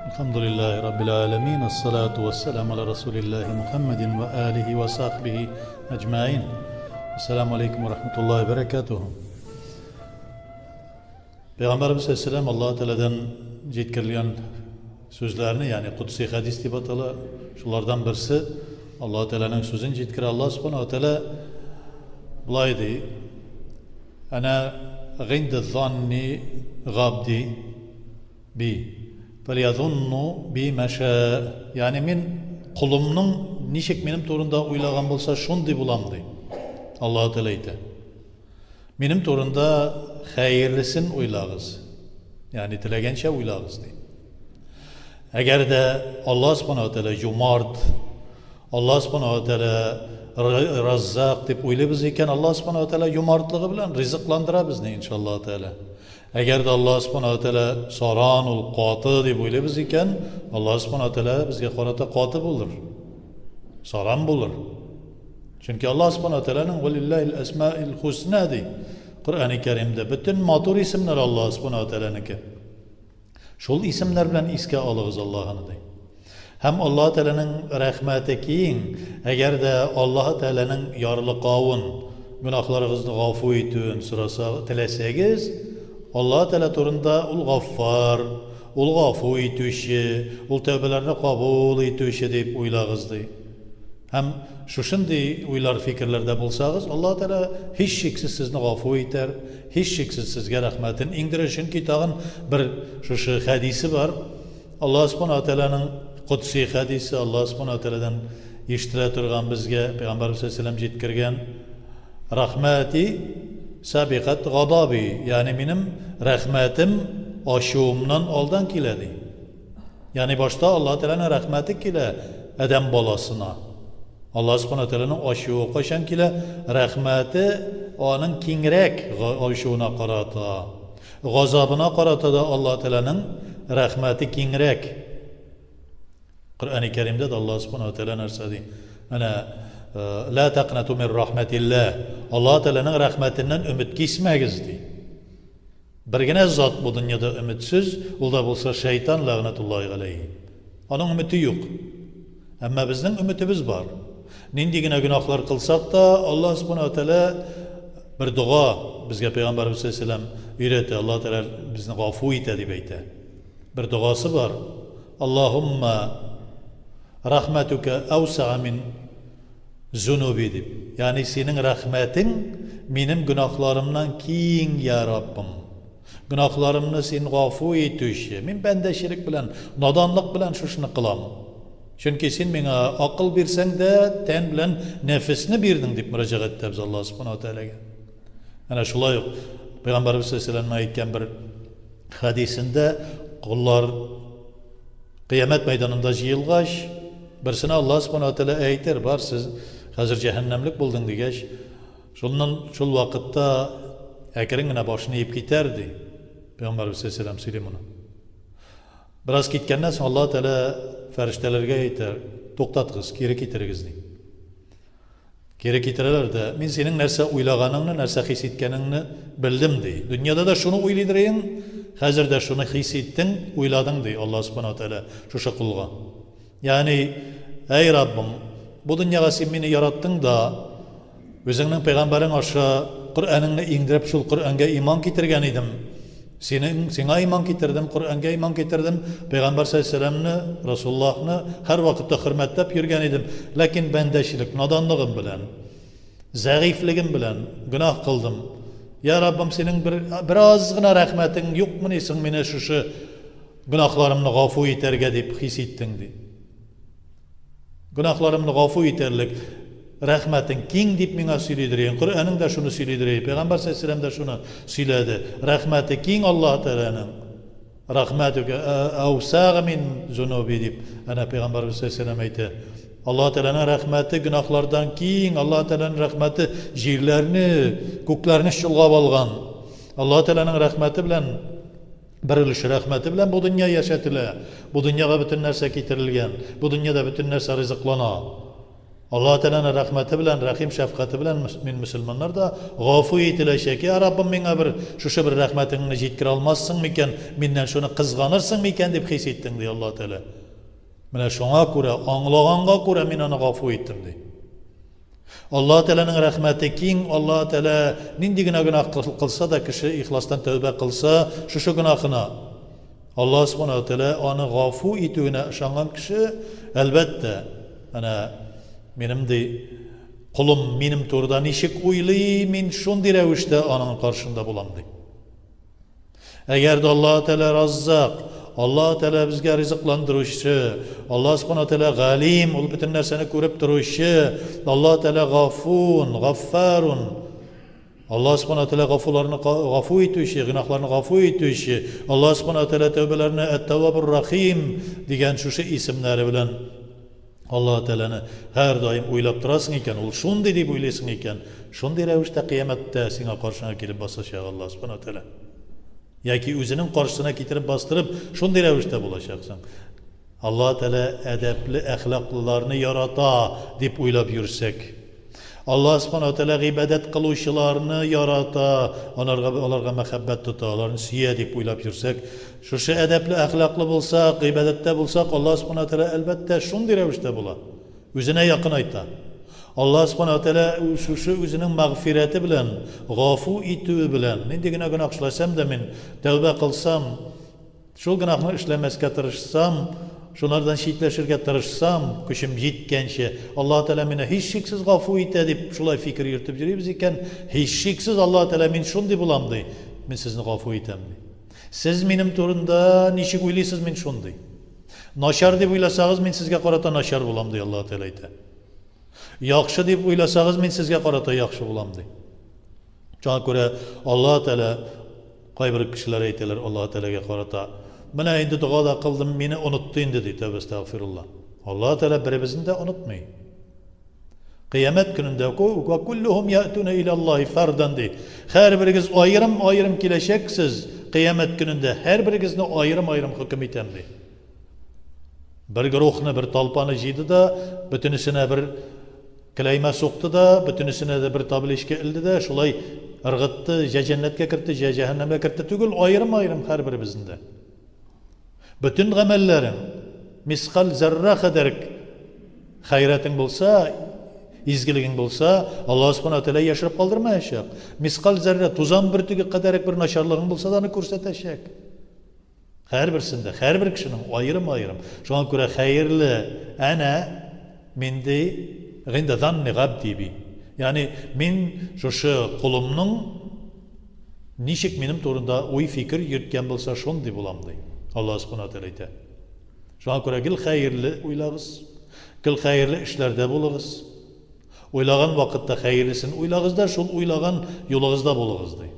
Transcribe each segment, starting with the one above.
Elhamdülillahi Rabbil alemin. Esselatu vesselamu ala Resulillahi Muhammedin ve alihi ve sahbihi ecmain. Esselamu aleyküm ve rahmetullahi ve berekatuhu. Peygamberimiz Aleyhisselam Allah Teala'dan жеткирилген сүзләрне, ягъни кудси хәдис дип атала, шулардан берсе Аллаһ Тәгаләнең сүзен җиткерә. Аллаһ Субхану ва Тәгалә болай ди: Әнә гинде занни габди би фәльязунну би мәшә. Ягъни мин колымның ничек минем турында уйлаган булса, шундый булам ди. Аллаһ Тәгалә әйтә. Минем турында хәерлесен уйлагыз. Ягъни теләгәнчә уйлагыз ди. Әгәр дә Аллаһ Субхану ва Тәгалә юмарт, Аллаһ Субхану ва Тәгалә раззак дип уйлыйбыз икән, Аллаһ Субхану ва Тәгалә юмартлыгы белән ризыкландыра безне иншаллаһ Тәгалә. Әгәр дә Аллаһ Субхану ва Тәгалә саран, ул каты дип уйлыйбыз икән, Аллаһ Субхану ва Тәгалә безгә карата каты булыр. Саран булыр. Чөнки Аллаһ Субхану ва Тәгаләнең Валиллаһил әсмаил хусна ди. Коръәни Кәримдә бөтен матур исемнәр Аллаһ Субхану ва Тәгаләнеке. Шул исемнәр белән искә алыгыз Аллаһыны ди. Һәм Аллаһ Тәгаләнең рәхмәте киң, әгәр дә Аллаһ Тәгаләнең ярлыкавын, гөнаһларыгызны гафу итүен сораса, теләсәгез, Аллаһ Тәгалә турында ул Гаффар, ул гафу итүче, ул тәүбәләрне кабул итүче дип уйлагыз ди. Һәм шушындый уйлар, фикерләрдә булсагыз, Аллаһ Тәгалә һичшиксез сезне гафу итәр, һичшиксез сезгә рәхмәтен иңдерер. Чөнки тагын бер шушы хәдисе бар. Аллаһ Субхана ва Тәгаләнең кодси хәдисе, Аллаһ Субхана ва Тәгаләдән ишетелә торган безгә Пәйгамбәрбез саллаллаһу алейһи җиткергән Рәхмәти сабикат гадаби, ягъни минем рәхмәтем ачуымнан алдан килә ди. Ягъни башта Аллаһ Тәгаләнең рәхмәте килә адәм баласына. Аллаһ Субхана Тәгаләнең ачуы кайчан килә? Рәхмәте аның киңрәк ачуына карата. Газабына карата да Аллаһ Тәгаләнең рәхмәте киңрәк. Коръәни Кәримдә дә Аллаһ Субхана Тәгалә нәрсә ди? Әнә ла тaqнату мин рахматиллаһ. Аллаһ Тәгаләнең рәхмәтеннән өмет кисмәгез ди. Бер генә зат бу дөньяда өметсез, ул да булса шәйтан ләгънәтуллаһи галәйһи. Аның өмете юк. Әмма безнең өметебез бар. Нинди генә гөнаһлар кылсак та, Аллаһ субхана ва тәгалә бер дога безгә пәйгамбәребез саллаллаһу алейһи өйрәтә. Аллаһ тәгалә безне гафу итә дип әйтә. Бер догасы бар. Аллаһумма рахматука әүсаа мин Зунуби дип. Ягъни синең рәхмәтең минем гөнаһларымнан киң, я Раббым. Гөнаһларымны син гафу итүче. Мин бәндәчелек белән, наданлык белән шушыны кылам. Чөнки син миңа акыл бирсәң дә, тән белән нәфесне бирдең, дип мөрәҗәгать итәбез Аллаһ Субхану ва Тәгаләгә. Әнә шулай ук Пәйгамбәребез саллаллаһу алейһи әйткән бер хәдисендә коллар Кыямәт мәйданында җыелгач, берсенә Аллаһ Субхану ва Тәгалә әйтер, бар, сез хәзер җәһәннәмлек булдың дигәч, шуннан шул вакытта әкрен генә башын иеп китәр, ди. Пәйгамбәрбез саллаллаһу сөйли моны. Бераз киткәннән соң Аллаһ Тәгалә фәрештәләргә әйтер, туктатыгыз, кире китерегез, ди. Кире китерәләр дә, мин синең нәрсә уйлаганыңны, нәрсә хис иткәнеңне белдем, ди. Дөньяда да шуны уйлыйдыр идең, хәзер дә шуны хис иттең, уйладың, ди Аллаһ Субхана ва Тәгалә шушы колга. Ягъни, әй Раббым, бу дөньяга син мине яраттың да, үзеңнең пәйгамбәрең аша Коръәнеңне иңдереп, шул Коръәнгә иман китергән идем. Синең, сиңа иман китердем, Коръәнгә иман китердем, Пәйгамбәр саллаллаһу Расуллаһны һәрвакытта хөрмәтләп йөргән идем. Ләкин бәндәчелек, наданлыгым белән, зәгыйфьлегем белән гөнаһ кылдым. Я Раббым, синең бер бераз гына рәхмәтең юкмыни соң мине шушы гөнаһларымны гафу итәргә дип хис иттең, ди. Гөнаһларымны гафу итәрлек рәхмәтең киң дип миңа сөйлидер иең. Коръәнең дә шуны сөйлидер иде. Пәйгамбәр саллаллаһу дә шуны сөйләде. Рәхмәте киң Аллаһ Тәгаләнең. Рәхмәтүкә әүсәгъ мин зунуби дип әнә пәйгамбәрбез саллаллаһу әйтә. Аллаһ Тәгаләнең рәхмәте гөнаһлардан киң, Аллаһ Тәгаләнең рәхмәте җирләрне, күкләрне чолгап алган. Аллаһ Тәгаләнең рәхмәте белән Бер өлеш рәхмәте белән бу дөнья яшәтелә, бу дөньяга бөтен нәрсә китерелгән, бу дөньяда бөтен нәрсә ризыклана. Аллаһ Тәгаләнең рәхмәте белән, рәхим шәфкате белән мин мөселманнар да гафу ителәчәк. Я Раббым, миңа бер шушы бер рәхмәтеңне җиткерә алмассың микән, миннән шуны кызганырсың микән дип хис иттең, ди Аллаһ Тәгалә. Менә шуңа күрә, аңлаганга күрә мин аны гафу иттем, ди. Аллаһ Тәгаләнең рәхмәте киң, Аллаһ Тәгалә нинди генә гөнаһ кылса да, кеше ихластан тәүбә кылса, шушы гөнаһына Аллаһ Субхана ва Тәгалә аны гафу итүенә ышанган кеше, әлбәттә, әнә минем ди колым минем турыда ничек уйлый, мин шундый рәвештә аның каршында булам ди. Әгәр дә Аллаһ Тәгалә Раззак, Аллаһ Тәгалә безгә ризыкландыручы, Аллаһ Субхана Тәгалә Галим, ул бөтен нәрсәне күреп торучы, Аллаһ Тәгалә Гафун, Гаффарун, Аллаһ Субхана Тәгалә гафуларны гафу итүче, гөнаһларны гафу итүче, Аллаһ Субхана Тәгалә тәүбәләрне Әт-Тәввабур Рахим дигән шушы исемнәре белән Аллаһ Тәгаләне һәрдаим уйлап торасың икән, ул шундый дип уйлыйсың икән, шундый рәвештә кыямәттә сиңа каршыңа килеп басачак Аллаһ Субхана Тәгалә. Яки үзенең каршысына китереп бастырып, шундый рәвештә булачаксың. Аллаһ Тәгалә әдәпле, әхлаклыларны ярата дип уйлап йөрсәк, Аллаһ Субхана ва Тәгалә гыйбадәт кылучыларны ярата, аларга аларга мәхәббәт тота, аларны сөя дип уйлап йөрсәк, шушы әдәпле, әхлаклы булсак, гыйбадәттә булсак, Аллаһ Субхана ва Тәгалә әлбәттә шундый рәвештә була. Үзенә якынайта. Аллаһ Субхана ва Тәгалә шушы үзенең мәгъфирәте белән, гафу итүе белән, нинди генә гөнаһ эшләсәм дә мин тәүбә кылсам, Шул гөнаһны эшләмәскә тырышсам, шунардан читләшергә тырышсам, көчем җиткәнче, Аллаһ Тәгалә мине һичшиксез гафу итә дип шулай фикер йөртеп йөрибез икән, һичшиксез Аллаһ Тәгалә мин шундый булам ди, мин сезне гафу итәм ди. Сез минем турында ничек уйлыйсыз, мин шундый. Начар дип уйласагыз, мин сезгә карата начар булам ди Аллаһ Тәгалә әйтә. Яхшы дип уйласагыз, мин сезгә карата яхшы булам ди. Шуңа күрә Аллаһ Тәгалә кайбер кешеләр әйтәләр Аллаһ Тәгаләгә карата, менә инде дога да кылдым, мине онытты инде ди, тәүбә әстәгъфирулла. Аллаһ Тәгалә беребезне дә онытмый. Кыямәт көнендә ва куллухум яътуна иля Аллаһи фардан ди. Һәрберегез аерым-аерым киләчәксез кыямәт көнендә, һәрберегезне аерым-аерым хөкем итәм ди. Бер гөрухны, бер толпаны җыйды да, бөтенесенә бер Келәймә сукты да, бөтенесенә дә бер табличка элде дә, шулай ыргытты, җә җәннәткә кертте, җә җәһәннәмгә кертте түгел, аерым-аерым һәрберебезне дә. Бөтен гамәлләрең мискаль зәррә кадәр хәйрәтең булса, изгелегең булса, Аллаһ Субхану Тәгалә яшереп калдырмаячак. Мискаль зәррә, тузан бөртеге кадәрек бер начарлыгың булса да, аны күрсәтәчәк. Һәрберсендә, һәрбер кешенең аерым-аерым. Шуңа күрә хәерле әнә мин ди, гыйндә занни габди би. Ягъни мин шушы колымның ничек минем турында уй-фикер йөрткән булса, шундый булам ди. Аллаһ Субхану ва Тәгалә әйтә. Шуңа күрә гел хәерле уйлагыз, гел хәерле эшләрдә булыгыз. Уйлаган вакытта хәерлесен уйлагыз да, шул уйлаган юлыгызда булыгыз ди.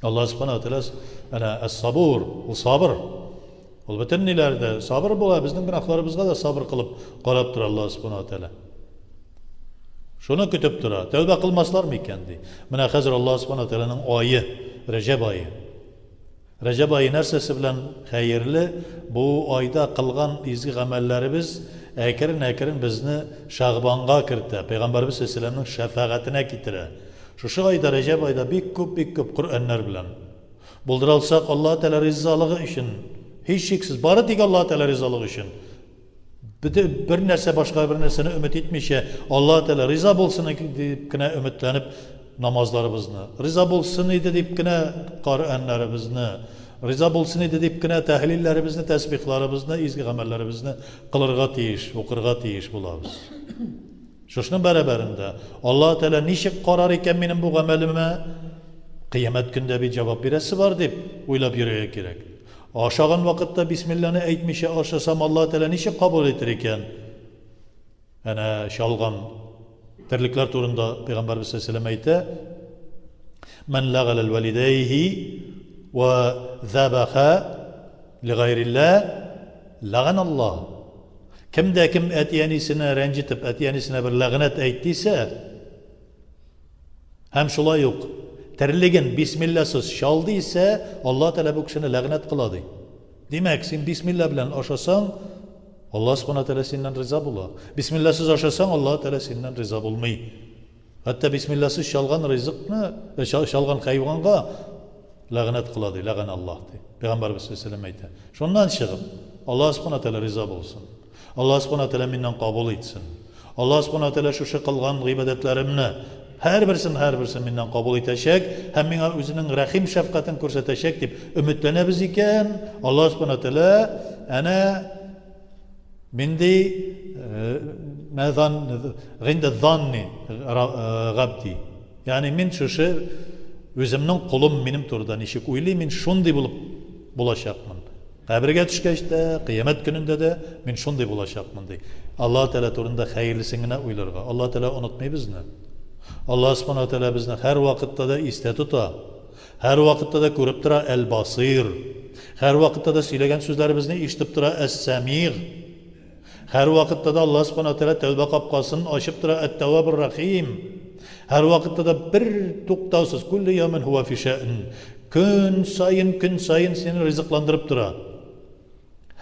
Аллаһ Субхану ва Тәгалә әнә әс-сабур, ул сабыр. Ул бөтен ниләрдә сабыр була, безнең гөнаһларыбызга да сабыр кылып карап тора Аллаһ Субхану ва Тәгалә. Шуны көтеп тора. Тәүбә кылмаслар микән ди. Менә хәзер Аллаһ Субхану ва Тәгаләнең ае, Рәҗәб ае. Рәҗәб ае нәрсәсе белән хәерле? Бу айда кылган изге гамәлләребез әкрен-әкрен безне Шәгъбанга кертә, Пәйгамбәребез саллаллаһу алейһи шәфәгатенә китерә. Шушы айда, Рәҗәб айда бик күп, бик күп Коръәннәр белән. Булдыра алсак, Аллаһ Тәгалә ризалыгы өчен, һичшиксез, бары тик Аллаһ Тәгалә ризалыгы өчен, бер нәрсә башка бер нәрсәне өмет итмичә, Аллаһ Тәгалә риза булсын дип кенә өметләнеп намазларыбызны, риза булсын иде дип кенә Коръәннәребезне, риза булсын иде дип кенә тәһлилләребезне, тәсбихларыбызны, изге гамәлләребезне кылырга тиеш, укырга тиеш булабыз. Шушының бәрабәрендә Аллаһ Тәгалә ничек карар икән минем бу гамәлемә? Кыямәт көндә бит җавап бирәсе бар дип уйлап йөрергә кирәк. Ашаган вакытта бисмилланы әйтмичә ашасам, Аллаһ Тәгалә ничек кабул итер икән? Әнә чалган терлекләр турында Пәйгамбәрбез саллаллаһу алейһи әйтә: "Ман лагала валидайхи ва забаха ли гайрилла лаган Аллаһ." Кем дә кем әти-әнисенә рәнҗетеп, әти-әнисенә бер ләгънәт әйттисә, һәм шулай ук терлеген бисмилласыз чалды исә, Аллаһ Тәгалә бу кешене ләгънәт кыла ди. Димәк, син бисмилла белән ашасаң, Аллаһ Субхана Тәгалә синнән риза була. Бисмилласыз ашасаң, Аллаһ Тәгалә синнән риза булмый. Хәтта бисмилласыз чалган ризыкны, э, чалган хайванга ләгънәт кыла ди, ләгъән Аллаһ ди. Пәйгамбәрбез саллаллаху алейһи әйтә. Шуннан чыгып, Аллаһ Субхана Тәгалә риза булсын. Аллаһ Субхана Тәгалә миннән кабул итсен. Аллаһ Субхана Тәгалә шушы кылган гыйбадәтләремне һәрберсен һәрберсен миннән кабул итәчәк һәм миңа үзенең рәхим шәфкатен күрсәтәчәк дип өметләнәбез икән, Аллаһ Субхана Тәгалә әнә минди мәзан гинда занни габди. Ягъни мин шушы үземнең колым минем турыда ничек уйлый, мин шундый булып булачакмын. Кабергә төшкәч тә, кыямәт көнендә дә мин шундый булачакмын, ди. Аллаһ Тәгалә турында хәерлесен генә уйларга. Аллаһ Тәгалә онытмый безне. Аллаһ Субхана Тәгалә безне һәрвакытта да истә тота. Һәрвакытта да күреп тора, Әл-Басир. Һәрвакытта да сөйләгән сүзләребезне ишетеп тора, Әс-Сәмиг. Һәрвакытта да Аллаһ Субхана Тәгалә тәүбә капкасын ачып тора, Әт-Тәввабур Рахим. Һәрвакытта да бер туктаусыз, Кулле яумин һуа фи шәън. Көн саен, көн саен сине ризыкландырып тора.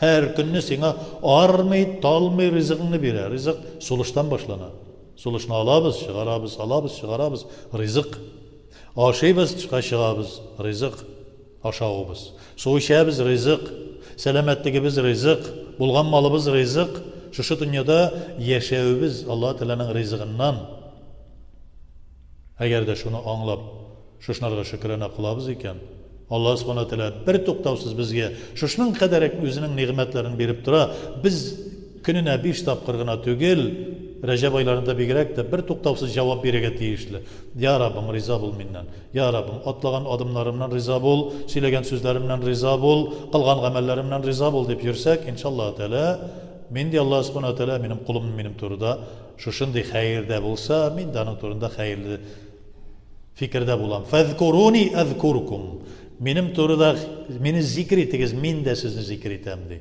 Һәр көнне сиңа армый, талмый ризыгыңны бирә. Ризык сулыштан башлана. Сулышны алабыз, чыгарабыз, алабыз, чыгарабыз. Ризык. Ашыйбыз, тышка чыгабыз. Ризык. Ашавыбыз. Су эчәбез, ризык. Сәламәтлегебез, ризык. Булган малыбыз, ризык. Шушы дөньяда яшәвебез Аллаһ Тәгаләнең ризыгыннан. Әгәр дә шуны аңлап, шушынарга шөкерана кылабыз икән, Аллаһ Субхана Тәгалә бертуктаусыз безгә шушының кадәрәк үзенең нигъмәтләрен биреп тора. Без көненә биш тапкыр гына түгел, Рәҗәб айларында бигрәк тә бертуктаусыз җавап бирергә тиешле. Я Раббым, риза бул миннән. Я Раббым, атлаган адымнарымнан риза бул, сөйләгән сүзләремнән риза бул, кылган гамәлләремнән риза бул дип йөрсәк, иншаллаһ Тәгалә, мин ди Аллаһ Субхана Тәгалә минем колым минем турыда шушындый хәердә булса, мин дә аның турында хәерле фикердә булам. Фәзкуруни әзкуркум. Минем турыда мине зикр итегез, мин дә сезне зикр итәм, ди.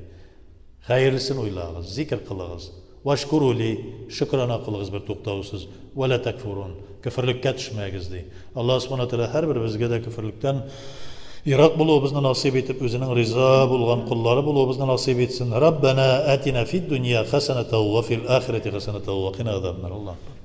Хәерлесен уйлагыз, зикр кылыгыз. Вашкуру ли, шөкрана кылыгыз бер туктаусыз. Вә лә тәкфурун. Көферлеккә төшмәгез, ди. Аллаһ Субхана Тәгалә һәрберебезгә дә көферлектән ерак булуыбызны насыйп итеп, үзенең риза булган коллары булуыбызны насыйп итсен. Раббана атина фид дөнья хәсәнәтәү вә фил ахирәти хәсәнәтәү вә кина азабаннар. Аллаһ.